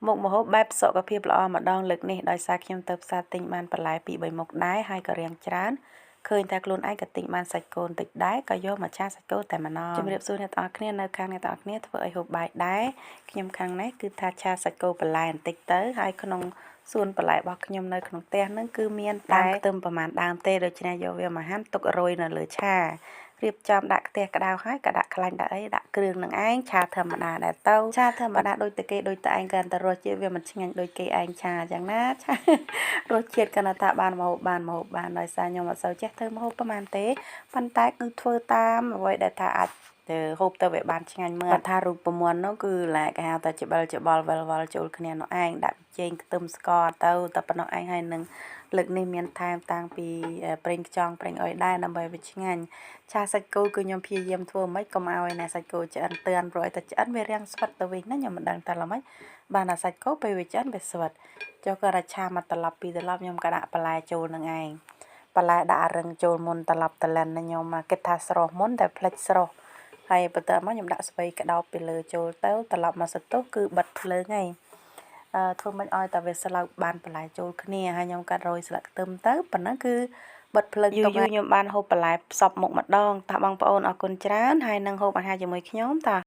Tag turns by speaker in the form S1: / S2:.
S1: មុខម្ហូបបែបសុខភាពល្អម្ដងលើកនេះដោយសារខ្ញុំទៅផ្សារទិញបានបន្លែពីរបីមុខដែរហើយក៏រាងច្រើនឃើញថាខ្លួនឯងក៏ទិញបានសាច់គោបន្តិចដែរក៏យកមកឆាសាច់គោតែម្ដងជំរាបសួរអ្នកទាំងអស់គ្នានៅខាងអ្នកទាំងអស់គ្នាធ្វើអីហូបបាយដែរខ្ញុំខាងនេះគឺថាឆាសាច់គោបន្លែបន្តិចទៅហើយក្នុងសួនបន្លែរបស់ខ្ញុំនៅក្នុងផ្ទះហ្នឹងគឺមានតែខ្ទឹមប្រហែលដើមទេដូច្នេះយកវាមកហាន់ទុករយនៅលើឆារៀបចំដាក់ខ្ទះក្តៅហើយក៏ដាក់ខ្លាញ់ដាក់អីដាក់គ្រឿងនឹងឯងឆាធម្មតាដែរទៅឆាធម្មតាដូចតែគេដូចតែឯងគ្រាន់តែរសជាតិវាមិនឆ្ងាញ់ដូចគេឯងឆាអញ្ចឹងណាឆារសជាតិគាត់ថាបានមកបានមកបានដោយសារខ្ញុំអត់សូវចេះធ្វើម្ហូបប្រហែលទេប៉ុន្តែគឺធ្វើតាមអ្វីដែលថាអាចទៅហូបទៅវាបានឆ្ងាញ់មើលថារូបមន្តនោះគឺឡែគេហៅថាច្បិលច្បល់វិលវល់ចូលគ្នានោះឯងដាក់ចេងខ្ទឹមស្ករទៅតែប៉ុណ្ណោះឯងហើយនឹងលើកនេះមានថែមតាំងពីប្រេងខ្យងប្រេងអុយដែរដើម្បីវាឆ្ងាញ់ឆាសាច់គោគឺខ្ញុំព្យាយាមធ្វើមិនកុំឲ្យណាសាច់គោឆ្អិនទឿនព្រោះឲ្យតែឆ្អិនវារាំងស្វិតទៅវិញណាខ្ញុំមិនដឹងតែល្មិចបានអាសាច់គោពេលវាឆ្អិនវាស្វិតចុះគាត់ថាឆាមកត្រឡប់ពីរត្រឡប់ខ្ញុំក៏ដាក់បន្លែចូលនឹងឯងបន្លែដាក់រឹងចូលមុនត្រឡប់តលិនណាខ្ញុំគិតថាស្រស់មុនតែផ្លិចស្រស់ហើយបន្ទាប់មកខ្ញុំដាក់ស្ពៃក្តោបពីលើចូលទៅត្រឡប់មកសន្ទុះគឺបិទភ្លើងហើយអឺធ្វើមិនឲ្យតែវាស្លោកបានបន្លែចូលគ្នាហើយខ្ញុំកាត់រយស្លឹកខ្ទឹមទៅប៉ុណ្ណឹងគឺបិទភ្លើងទុកយូរខ្ញុំបានហូបបន្លែផ្សព្វមុខម្ដងតោះបងប្អូនអរគុណច្រើនហើយនឹងហូបអាហារជាមួយខ្ញុំតោះ។